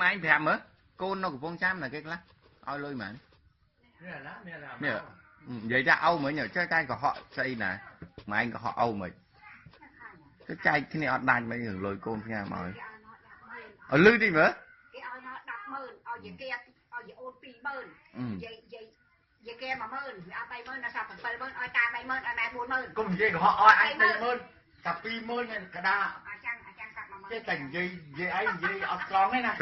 ឯងប្រាប់មើលកូននៅកំពង់ចាមណាគេខ្លះឲ្យលុយហ្មងនេះនិយាយថាឪមិញចេះតែកុហកស្អីណាម៉ែឯងកុហកឪមិញទៅចែកគ្នាអត់ដាច់មិនរឿងលុយកូនផ្ញើមកឲ្យលឺតិចមើលគេឲ្យមក 100,000 ឲ្យយាយគេឲ្យយាយអូន 20,000 យាយយាយយាយគេ 10,000 វាអត់ 30,000 ដល់ 7,000 ឲ្យតា 30,000 ឲ្យម៉ែ 40,000 កុំនិយាយកុហកឲ្យអញ 30,000 តែ 20,000 កដាអាចាំអាចាំកាត់ 10,000 ចេះតែនិយាយនិយាយឯងនិយាយអត់ត្រង់ទេណា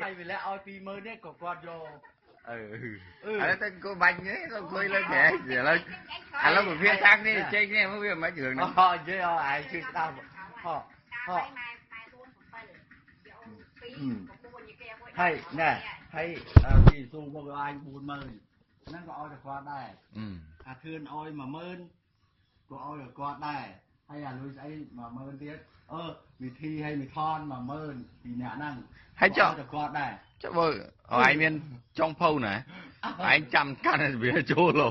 ហើយវាលាក់ឲ្យ 20,000 នេះក៏គាត់យក អឺឥឡូវទៅគូបាញ់នេះទៅអង្គុយលើក្រែឥឡូវឥឡូវវិភាគខាងនេះជែកនេះមើលវាមិនរឿងហ្នឹង អូនិយាយអើឯងជឿស្ដាប់ហោហោ ម៉ែម៉ែ4 7យាយអូន2 9យាយគេមួយ ហើយណែហើយពីស៊ូមកឲ្យអញ 40,000 ហ្នឹងក៏ឲ្យតែគាត់ដែរអាធឿនឲ្យ 10,000 ក៏ឲ្យតែគាត់ដែរហើយអាលុយស្អី 10,000 ទៀតអឺវិធីឲ្យមីថន 10,000 ពីអ្នកហ្នឹង ហើយចុះ តែគាត់ដែរ ចុះបើឯងមានចុងភៅណាឯងចាំកាន់វាចូលលោ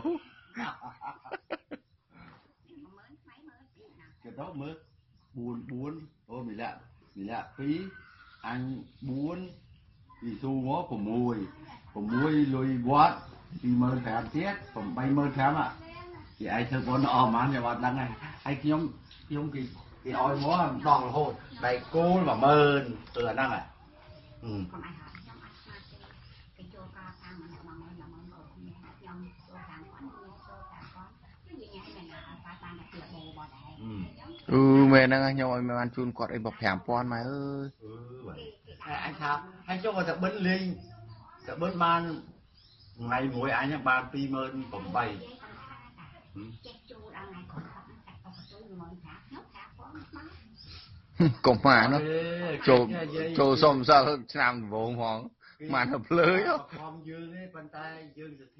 គេទៅមើល4 4អូមីលាក់មីលាក់2អញ4ពីស៊ូមក6 6លុយវត្ត 25,000 ទៀត 85,000 อ่ะគេឯងធ្វើបុណ្យអស់ហ្មងខ្ញុំអត់ដឹងហើយហើយខ្ញុំខ្ញុំគេគេឲ្យមកដងរហូតដៃគោល 10,000 ទៅអាហ្នឹងហ៎ កុំឲ្យខ្ញុំអត់ស្មាតទេគេចូលកតាមម្នាក់ 10,000 10,000 កូនខ្ញុំចូលតាមគាត់ចូលតាមគាត់គឺនិយាយមែនណាអត់បានតែទៀតបោបដែរ អឺមែនហ្នឹងខ្ញុំឲ្យបានជូនគាត់អីបើ 5000 ម៉ែអើយ អឺបាទអញថាហើយចុះក៏តែបិណ្ឌលេងតែបិណ្ឌបានថ្ងៃមួយអញបាន 28,000 ចេះចូលដល់ថ្ងៃគាត់គាត់តែអត់ចូលមកថាខ្ញុំថាផងស្មា កុំមកនោះចូលចូលសុំសិលឆ្នាំដំបូងផងមកទៅភ្លើយ ខំយើងទេប៉ុន្តែយើងសទ្ធា